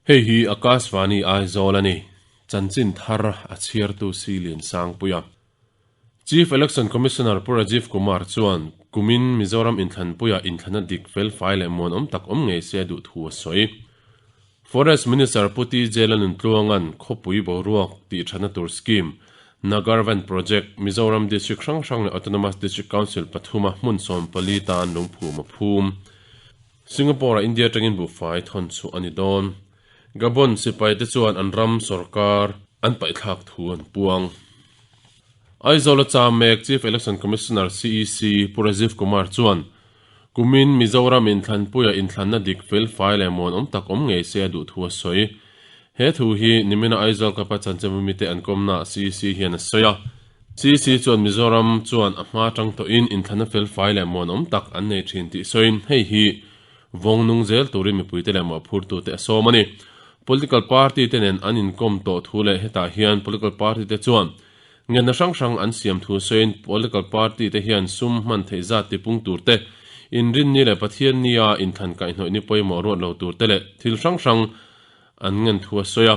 Hei hi Akashvani Aizawl a ni. Chanchin thar a chhiartu Silian Sangpuia. Chief Election Commissioner Pu Rajiv Kumar chuan kumin Mizoram inthlanpuia inthlana dik fel fai leh muanawm tak awm ngei se a duh thu a sawi. Forest Minister Pu TJ Lanuntluanga'n khawpui boruak tih thatna tur scheme, Nagarvan Project, Mizoram District hrang hrang leh Autonomous District Council pathuma hmun 14 tan lungphum a phum. Singapore-ah India atangin buhfai thawn chhuah a ni dawn. Gabon sipaite chuan an ram sorkar an paihthlak thu an puang. Aizawl-a cham mek Chief Election Commissioner, CEC, Pu Rajiv Kumar chuan kumin Mizoram inthlanpuia inthlanna dik fel fai leh muanawm tak awm ngei se a duh thu a sawi. He thu hi nimina Aizawl Kapa chanchinbumite an kawmnaah CEC hian a sawi a. CEC chuan Mizoram chuan a hma tang tawhin inthlanna fel fai leh muanawm tak an nei thin tih sawiin hei hi Vawng nung zel turin mipuite leh mawhphurtute a sawm a ni. Political party te nen an inkawm tawh thu leh hetah hian political party te chuan ngenna hrang hrang an siam thu sawiin political party te hian sum hman theih zat tipung tur te, inrinni leh Pathiannia inthlan kaihhnawih ni pawimawh ruat lo tur te leh thil hrang hrang an ngen thu a sawi a.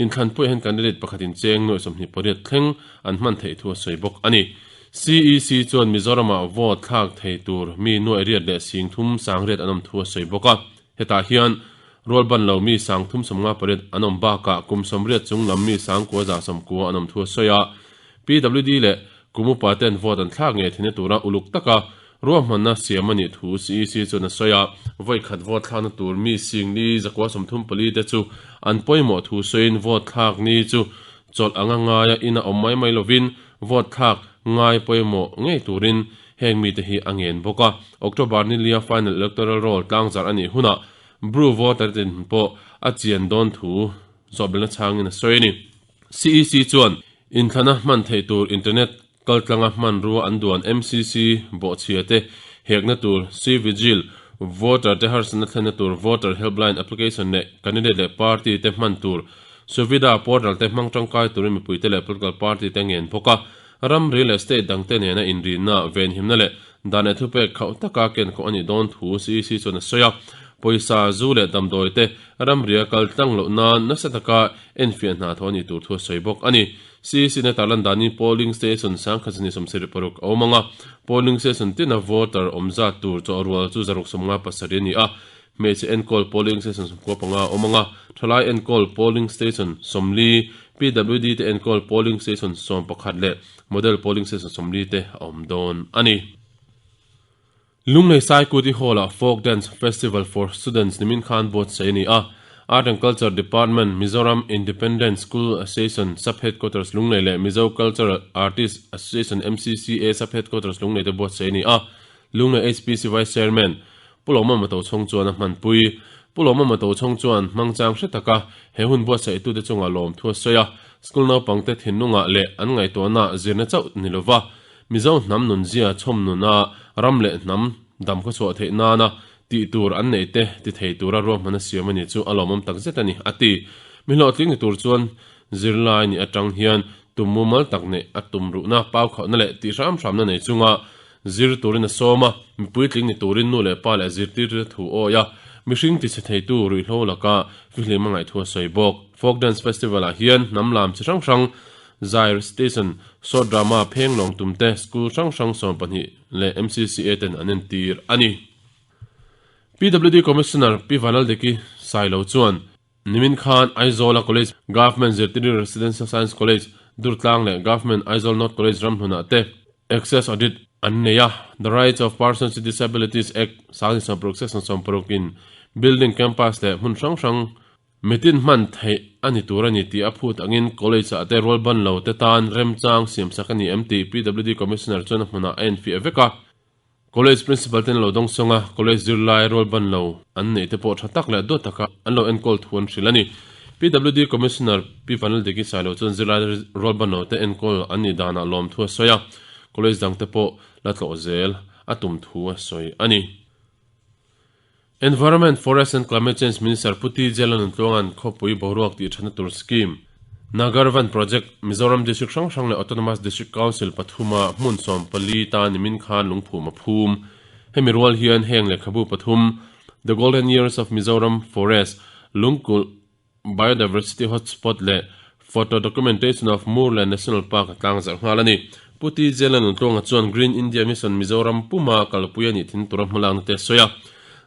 Inthlan pawh hian candidate pakhatin cheng nuaih 28 thleng an hman theih thu a sawi bawk a ni. CEC chuan Mizoramah vote thlak thei tur mi nuaih riat leh sing thum sang riat an awm thu a sawi bawk a. Hetah hian rualban lo mi sang thum 58 an awm bakah kum 80 chung lam mi sang kua za 90 an awm thu a sawi a. PWD leh kum upa ten vote an thlak ngei theihna tura uluk taka Ruahmanna siam a nih thu CEC chuan a sawi a, vawi khat vote thlakna tur mi sing ni zakua 34 te chu an pawimawh thu sawiin vote thlak ni chu chawlh anga ngaia in a awm mai mai lovin vote thlak ngai pawimawh ngei turin heng mite hi a ngen bawk a. October ni lia final electoral roll tlangzarh a nih hunah Bru voter te dinhmun pawh a chian dawn thu zawhbelna chhangin a sawi a ni. CEC chuan inthlana hman theih tur internet Kaltlanga hmanrua an duan MCC bawhchhia te hekna tur C-Vigil, voter te harsatna thlenna tur Voter Helpline Application leh candidate leh party te hman tur Suvidha portal te hmang tangkai turin mipuite leh political party te ngen bawk a. Ramri leh state dangte nena inrinna, venhimna leh dan leh thupek khauh taka ken khawh a nih dawn thu CEC chuan a sawi a. Pawisa, zu leh damdawi te ramria kal tlang loh nan nasa taka enfiah hna thawh a nih tur thu a sawi bawk a ni. CEC na tarlan danin polling station 1176 a awm ang a, polling station tina voter awm zat tur chaw rual chu 657 a ni a, hmeichhe enkawl polling station 95 a awm ang a, thalai enkawl polling station 40, PWD te enkawl polling station 11 leh model polling station 40 te a awm dawn a ni. Lunglei Saikuti Hall-ah Folk Dance Festival for Students nimin khan buatsaih a ni a. Art and Culture Department, Mizoram Independent School Association Sub-Headquarters Lunglei leh Mizo Cultural Artist Association, MCCA, Sub-Headquarters Lunglei te buatsaih a ni a. Lunglei HPC Vice Chairman, Pu Lawma Matochhawng chuan a hmanpui. Pu Lawma Matochhawng chuan hmangchang hre taka he hun buatsaihtute chungah lawmthu a sawi a. School naupangte thinlungah leh an ngaihtuahnaah zirna chauh ni lova, Mizo hnam nunzia chhawm nuna ram leh hnam dam khawchhuah theih nana tih tur an neih te ti thei tura ruahman a siam a ni chu a lawmawm tak zet a ni, a ti. Mi hlawhtling ni tur chuan zirlai nih atang hian tum mumal tak neih a tum ruhna, pau khauhna leh tih hram hramna nei chunga zir turin a sawm a, mi puitling ni turin nu leh pa leh zirtirtu te thu awi a, mihring tichhe theitu ruihhlo laka fihlim a ngaihthu a sawi bawk. Folk Dance Festival-ah hian hnam lam chi hrang hrang Zair Station, Short Drama pheng lawng tum te school hrang hrang 12 leh MCCA ten an entir a ni. PWD Commissioner Pi Vanaldeki Sailo chuan nimin khan Aizawla College, Government Zirtirtu Residential Science College, Durtlang leh Government Aizawl North College ramhlunah te Access Audit an nei a. The Rights of Persons with Disabilities Act 2016 Section 60 in building campus leh hmun hrang hrang Mitin hman theih a ni tur a ni tih a phut angin College ah te rual ban lo te tan remchang siamsak a ni em tih PWD Commissioner chuan a hmunah a enfiah vek a. College Principal ten lo dawng sawng a, College zirlai rual ban lo an neih te pawh tha tak leh duat taka an lo enkawl thu an hrilh a ni. PWD Commissioner Pi Vanlaldiki Sailo chuan zirlai rual ban lo te enkawl an nih danah lawmthu a sawi a, College dang te pawh la tlawh zel a tum thu a sawi a ni. Environment, Forest and Climate Change Minister Pu TJ Lalnuntluanga'n khawpui boruak tih thatna tur scheme, Nagarvan Project, Mizoram District hrang hrang leh Autonomous District Council pathuma hmun 14 tan nimin khan lungphum a phum. Hemi rual hian heng lehkhabu pathum, The Golden Years of Mizoram Forest, Lungkulh, Biodiversity Hotspot leh Photo Documentation of Murlen National Park a tlangzarh nghal a ni. Pu TJ Lalnuntluanga chuan Green India Mission Mizoram puma kalpui a nih thin tura hmalakna te a sawi a.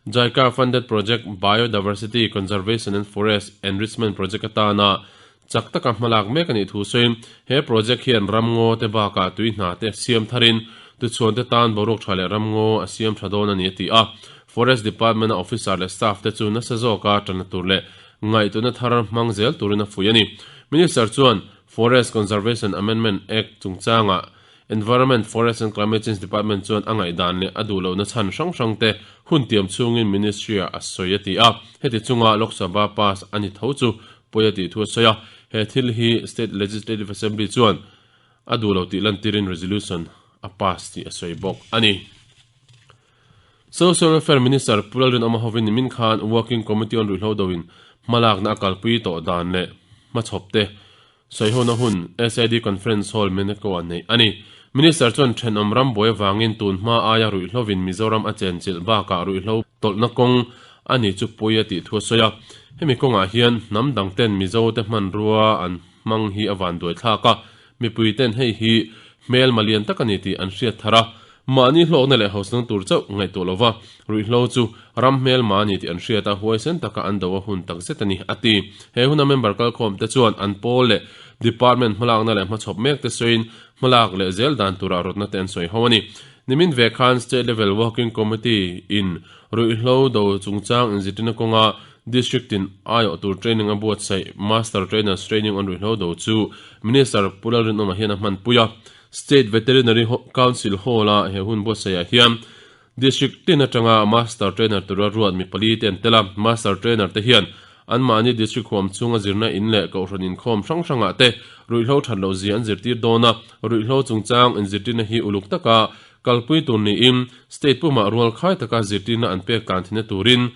JICA funded project Biodiversity Conservation and Forest Enrichment Project atana chak taka hmalak mek a nih thu sawiin he project hian ramngaw te bakah tui hna te siam tharin tuchhuan te tan boruak tha leh ramngaw a siam tha dawn a ni a ti a. Forest Department a officer leh staff te chu nasa zawka tanna tur leh ngaihtuahna thar hmang zel turin a fuih a ni. Minister chuan Forest Conservation Amendment Act chungchangah Environment, Forest and Climate Change Department chuan a ngaihdan leh a duh lohna chhan hrang hrang te hun tiam chhungin Ministry-ah a sawi a ti a. Heti chunga Lok Sabha pass a ni tho chu pawi a tih thu a sawi a. He thil hi State Legislative Assembly chuan a duh lo tih lantirin resolution a pass tih a sawi bawk a ni. Social Welfare Minister Pu Lalrinawma hovin nimin khan Working Committee on Ruihhlo Doin hmalakna a kalpui tawh dan leh hmachhawp te Sawihona hun SAD Conference Hall Meneko-ah neih a ni. Minister chuan thenawm ram buai avangin tun hma aia ruihhlovin Mizoram a chenchilh bakah ruihhlo tawlhna kawng a ni chu pui a tih thu a sawi a. Hemi kawngah hian hnam dangten Mizote hmanrua an hmang hi a vanduai thlak a, mipuiten hei hi hmelma lian tak a ni tih an hriat thar a. Mahni hlawkna leh hausnang tur chauh ngaihtuah lova ruihhlo chu ram hmelma a ni tih an hriat a, huaisen taka an do a hun tak zet a ni, a ti. He huna member kalkhawm te chuan an pawl leh department hmalakna leh hmachhawp mek te sawiin hmalak leh zel dan turah rawtna te an sawi ho a ni. Nimin ve khan State Level Working Committee in ruihhlo do chungchang inzirtirna kawnga District tin aiawh tur training a buatsaih Master Trainers Training on Ruihhlo do chu Minister Pu Lalrinawma hian a hmanpui a. State Veterinary Council Hall-a he hun buatsaihah hian District tin atanga Master Trainer tura ruat mi pali te an tel a, Master Trainer te hian anmahni District huam chhunga zirna in leh kohhran inkhawm hrang hrangah te ruihhlo that loh zia an zirtir dawn a, ruihhlo chungchang inzirtirna hi uluk taka kalpui tur niin State pumah rualkhai taka zirtirna an pek tlan thina turin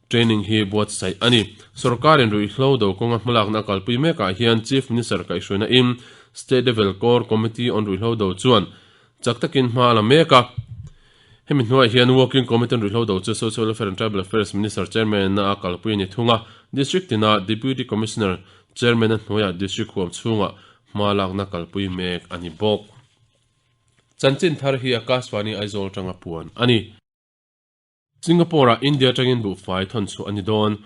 Training hi buatsaih a ni. Sorkarin ruihhlo do kawnga hmalakna a kalpui mekah hian Chief Minister kaihhruaina in State Level Core Committee on Ruihhlo Do chuan chak takin hma a la mek a. Hemi hnuaiah hian Working Committee on Ruihhlo Do chu Social Welfare and Tribal Affairs Minister Chairman a kalpui a ni thung a. District tina Deputy Commissioner Chairman a hnuaiah District huam chhungah hma lakna kalpui mek a ni bawk. Chanchin thar hi Akashvani Aizawl atanga puan a ni. Singapore-ah India atangin buhfai thawn chhuah a ni dawn.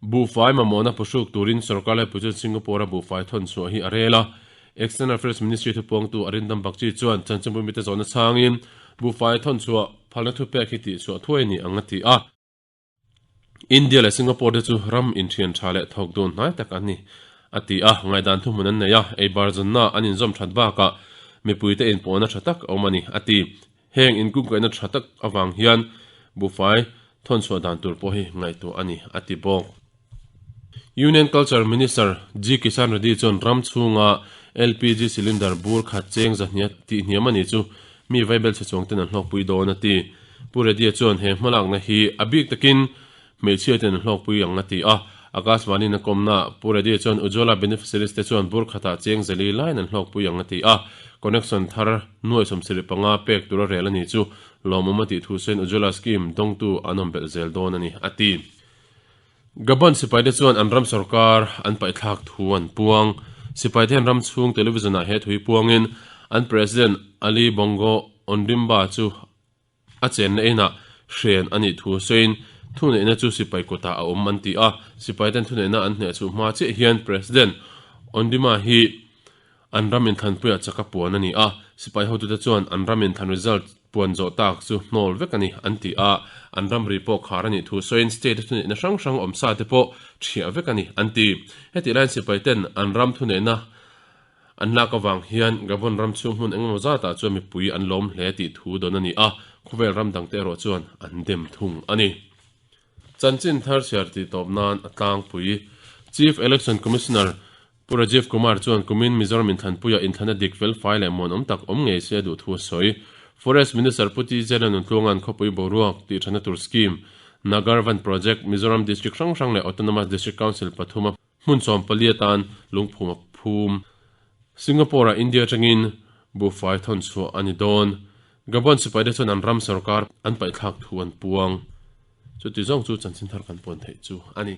Buhfai mamawhna puhruk turin sorkar laipui chuan Singapore-a buhfai thawn chhuah hi a rel a. External Affairs Ministry thupuangtu Arindam Bagchi chuan chanchinbu mite zawhna chhangin buhfai thawn chhuah phalna thupek hi tihchhuah thuai a ni ang a ti a. India leh Singapore te chu ram inthian tha leh thawk dun hnai tak an ni a ti a. Ngaihdan thuhmun an nei a, eibar zawnna an inzawm that bakah mipuite inpawhna tha tak a awm a ni a ti. Heng inkungkaihna tha tak avang hian buhfai thawnchhuah dan tur pawh hi ngaihtuah a ni, a ti bawk. Union Culture Minister G Kishan Reddy chuan ram chhunga LPG cylinder bur khat cheng zahnia tih hniam a ni chu mi vaibel chhe chuang ten an hlawkpui dawn a ti. Pu Reddy-a chuan he hmalakna hi a bik takin Hmeichhia ten an hlawkpui ang a ti a, Akashvani-in a kawmna Pu Reddy chuan Ujjwala beneficiaries te chuan bur khatah cheng zali laiin an hlawkpui ang a ti a, connection thar nuai 75 pek tura rel a ni chu lawmawm a tih thu sawiin Ujjwala scheme dawngtu an awm belh zel dawn a ni a ti. Gabon sipaite chuan an ram sorkar an paihthlak thu an puang. Sipaite hian ram chhung television-ah he thui puangin an President Ali Bongo Ondimba chu A chenna inah hren a nih thu sawiin thuneihna chu sipai kutah a awm an ti a, sipaiten thuneihna an hneh chhuh hma chiah hian President Ondima hi an ram inthlanpuiah chak a puan a ni a, sipai hotute chuan an ram inthlan result puan zawh tak chu hnawl vek a ni an ti a, an ramri pawh khar a nih thu sawiin state-a thuneihna hrang hrang awm sa te pawh thiah vek a ni an ti. Hetih laiin sipaiten an ram thuneihna An lak avang hian Gabon ram chhung hmun engemaw zatah chuan mipui an lawm hle tih thu dawn a ni a, khawvel ram dangte erawh chuan an dem thung a ni. Chanchin thar chhiar tih tawp nan a tlangpui. Chief Election Commissioner Pu Rajiv Kumar chuan kumin Mizoram inthlanpuiah inthlana dik fel fai leh muanawm tak awm ngei se a duh thu a sawi. Forest Minister Pu TJ Lalnuntluanga'n khawpui boruak tih thana tur scheme, Nagarvan Project, Mizoram District hrang hrang leh Autonomous District Council pathuma Hmun 14 atan lungphum a phum. Singapore-ah India atangin buhfai thawn chhuah a ni dawn. Gabon sipaite chuan an ram sorkar an paihthlak thu an puang. Chuti zawng chu chanchin thar kan puan theih chu a ni.